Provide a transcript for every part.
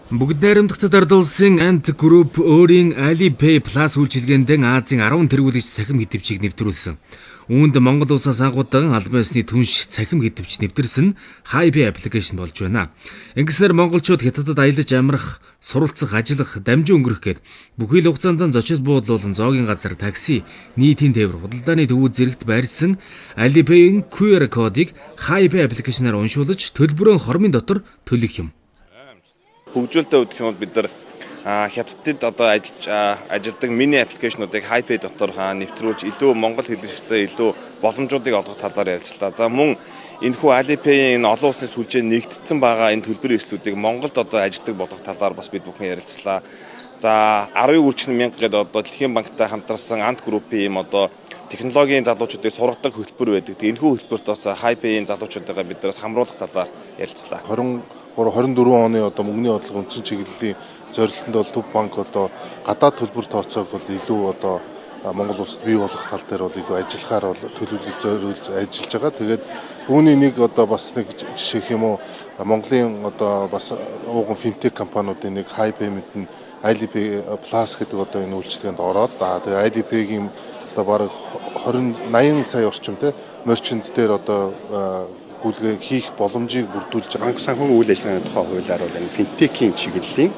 Бүгд найрамдах Ард улсын Ant Group өөрийн Alipay Plus үйлчилгээнд Азийн 10 тэргүүлэгч цахим хэтэвчийг нэвтрүүлсэн. Үүнд Монгол улсаас анхудаан албан ёсны түнш цахим хэтэвч нэвтэрсэн HiPay application болж байна. Ингэснээр монголчууд Хятадад аялаж амрах, суралцах, ажиллах, дамжин өнгөрөх гээд бүхий л хугацаанд зочид буудал болон зоогийн газар, такси, нийтийн тээвэр, худалдааны төвүүд зэрэгт байршсан Alipay-ийн QR кодыг HiPay application-аар уншуулж төлбөрөө хормын дотор төлөх юм. Хөгжүүлэлтээ өгөх юм бол бид нар Хятадд одоо ажиллаж ажилдаг мини application уудыг HiPay дотор нэвтрүүлж, илүү монгол хэрэглэгчдэд илүү боломжуудыг олгох талаар ярилцлаа. За, мөн энэхүү Alipay-ийн энэ олон улсын сүлжээ нэгтдсэн байгаа энэ төлбөрийн эрсдлүүдийг Монголд одоо ажилладаг болгох талаар бас бид бүхэн ярилцлаа. За, 10-ыг үржих нь 1000 гэдэг одоо Дэлхийн банктай хамтарсан Ant Group-ийн ийм одоо технологийн залуучуудыг сургадаг хөтөлбөр байдаг. Тэгээ энэхүү хөтөлбөрт бас HiPay-ийн залуучуудаа бид нараас хамруулах талаар ярилцлаа. 23 24 оны одоо мөнгөний бодлого үндсэн чиглэлийн зорилтод бол Төв банк одоо гадаад төлбөр тооцоог бол илүү одоо Монгол улсад бий болгох тал дээр бол илүү ажиллахаар бол төлөвлөж, зориулж ажиллаж байгаа. Тэгээд үүний нэг одоо бас нэг жишээ юм уу, Монголын одоо бас ууган финтек компаниудын нэг HiPayment нь Alipay Plus гэдэг одоо энэ үйлчилгээнд ороод, тэгээ Alipay-гийн одоо бараг 20 80 сая орчим те merchant дээр одоо гүйлгээ хийх боломжийг бүрдүүлж байгаа. Банк санхүүгийн үйл ажиллагааны тухай хуулиар бол энэ финтекийн чиглэлийн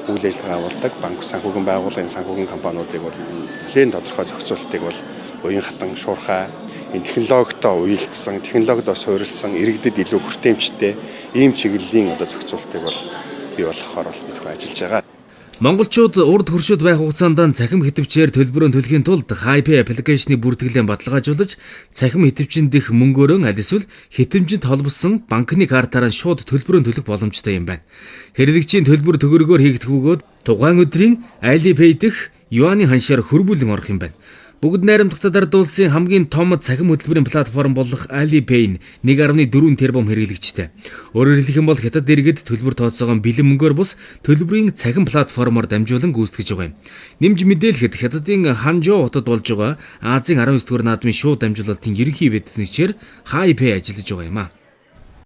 үйл ажиллагаа явуулдаг банк, санхүүгийн байгууллагын, санхүүгийн компаниудыг бол нэлээд тодорхой зохицуултыг бол уян хатан, шуурхай, энэ технологитой уялдсан, технологидоо суурилсан, иргэдэд илүү хүртээмжтэй ийм чиглэлийн одоо зохицуултыг бол бий болгохоор бол бид бүхэн ажиллаж байгаа. Монголчууд урд хөршид байх хугацаанд цахим хэтэвчээр төлбөрөө төлөхийн тулд HiPay application ы бүртгэлээ баталгаажуулж, цахим хэтэвчин дэх мөнгөөрөө аль эсвэл хэтэвчинд холбосон банкны картаараа шууд төлбөрөө төлөх боломжтой юм байна. Хэрэглэгчийн төлбөр төгрөгөөр хийгдэх бөгөөд тухайн өдрийн Alipay дэх юаны ханшаар хөрвүүлэн орох юм байна. Бүгд найрамдах Ард улсын хамгийн том цахим хөтөлбөрийн платформ болох Alipay нь 1.4 тэрбум хэрэглэгчтэй. Өөрөөр хэлэх юм бол Хятад иргэд төлбөр тооцоогоо бэлэн мөнгөөр бус, төлбөрийн цахим платформоор дамжуулан гүйцэтгэж байгаа юм. Нэмж мэдээлэхэд, Хятадын Ханжоу хотод болж байгаа Азийн 19 дугаар наадмын шууд дамжуулалтын ерөнхий веб нэгчээр HiPay ажиллаж байгаа юм а.